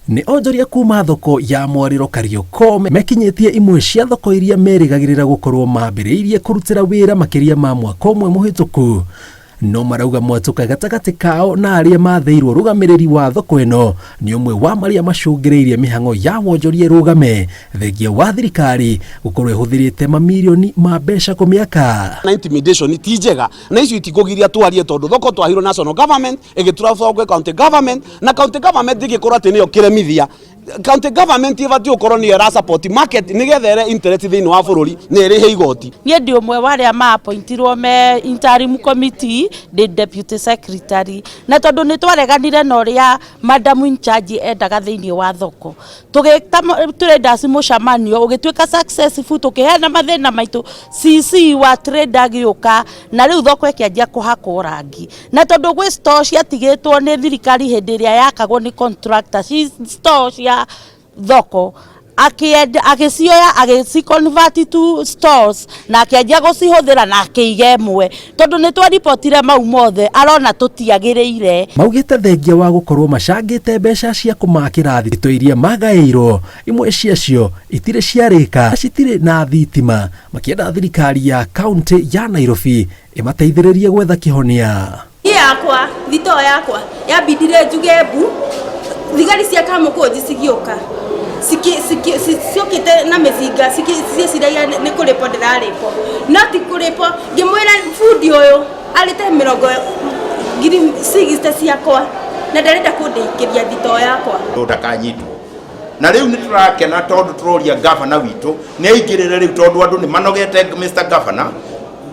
Nĩ onjoria kuma thoko ya Mwarĩro Kariokor mekinyĩtie imwe cia thoko iria merĩgagĩrĩra gũkorwo mambĩrĩirie kũrutĩra wĩra makĩria ma mwaka ũmwe mũhĩtũku. No marauga mwatũka gatagatĩ kao na arĩa mathĩirwo ũrũgamĩrĩri wa thoko ĩno nĩ ũmwe wa marĩa macũngĩrĩirie mĩhang'o ya wonjoria ĩrũgame thengia wa thirikari gũkorwo ĩhũthĩrĩte mamirioni ma mbeca kũmĩaka. Na intimidation ti njega na icio itikũgiria twarie tondũ thoko twaheirwo national government ĩgĩtura gwĩ county government na county government ĩgĩkorwo atĩ nĩyo kĩremithia. County government ĩbatiĩ gũkorwo nĩyo ĩra support market nĩgetha ĩre interest thĩinĩ wa bũrũri na ĩrĩhe igoti. Niĩ ndĩ ũmwe wa arĩa ma appointirwo me interim committee, ndĩ deputy secretary, na tondũ nĩ twareganire na ũrĩa madam in charge endaga thĩinĩ wa thoko, tũgĩta traders mũcemanio ũgĩtuĩka successful, tũkĩheana mathĩna maitũ, CC wa trade agĩũka na rĩu thoko ĩkĩanjia kũhakwo rangi. Na tondũ gwĩ store ciatigĩtwo nĩ thirikari hĩndĩ ĩrĩa yakagwo nĩ contractor, store cia thoko, agĩcioya agĩci convert to stores na akĩanjia gũcihũthĩra na akĩiga ĩmwe. Tondũ nĩ twaribotire mau mothe, arona tũtiagĩrĩire. Maugĩte thengia wa gũkorwo macangĩte mbeca cia kũmakĩra thitoo iria magaĩirwo, imwe ciacio itirĩ ciarĩka, citirĩ na thitima, makĩenda thirikari ya kaunti ya Nairobi ĩmateithĩrĩrie gwetha kĩhonia. Niĩ yakwa, thitoo yakwa yambindire njuge mbu, thigari cia Kamũkũnji cigĩũka ciũkĩte na mĩcinga, cieciragia nĩ kũrĩpwo ndĩrarĩpwo, no ti kũrĩpwo. Ngĩmwĩra bundi ũyũ arĩte mĩrongo ngiri cigite ciakwa na ndarenda kũndĩkĩria thitoo yakwa. Ndakanyitwo na rĩu nĩ tũrakena tondũ tũroria gavana witũ nĩ aingĩrĩre rĩu tondũ andũ nĩ manogete. Mr Governor,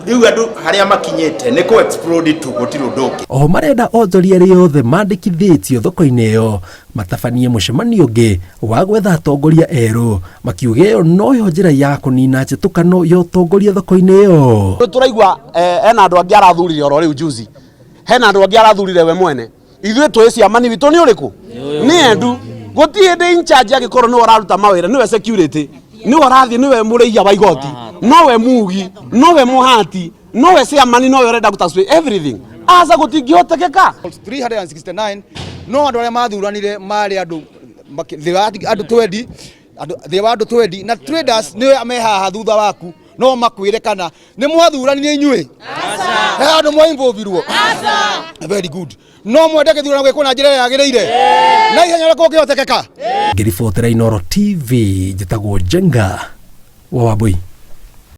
rĩu andũ harĩa makinyĩte nĩ kũ explode tu, gũtirĩ ũndũ ũngĩ. Oho marenda onjoria arĩa othe mandĩkithĩtio thoko-inĩ ĩyo matabanie mũcemanio ũngĩ wa gwetha atongoria erũ, makiuga ĩyo noyo njĩra ya kũnina njĩtũkano ya ũtongoria thoko-inĩ ĩyo. Tũraigua hena andũ angĩ arathurire oro rĩu juzi, hena andũ angĩ arathurire we mwene. Ithuĩ twĩ ciamani witũ nĩ ũrĩkũ? Nĩ endu. Gũtirĩ hĩndĩ in charge angĩkorwo nĩwe ũraruta mawĩra, nĩwe security, nĩwe ũrathiĩ, nĩwe mũrĩhia wa igoti, nowe mugi, nowe mũhati, nowe ciamani, nowe ũrenda gũ everything. Aca, gũtingĩhotekeka. 369 no andũ arĩa mathuranire marĩ andũ thĩ wa andũ 20, andũ thĩ wa andũ 20, na traders nĩ me haha thutha waku, no makwĩre kana nĩ mwathuranire inyuĩ. He andũ mwainvolvirwo. Very good. No mwende gĩthurano gwĩkwo na njĩra ĩrĩa yagĩrĩire na ihenya ũrĩa kũngĩhotekeka. Ngĩribotera Inooro TV, njĩtagwo Njenga wa Wambui.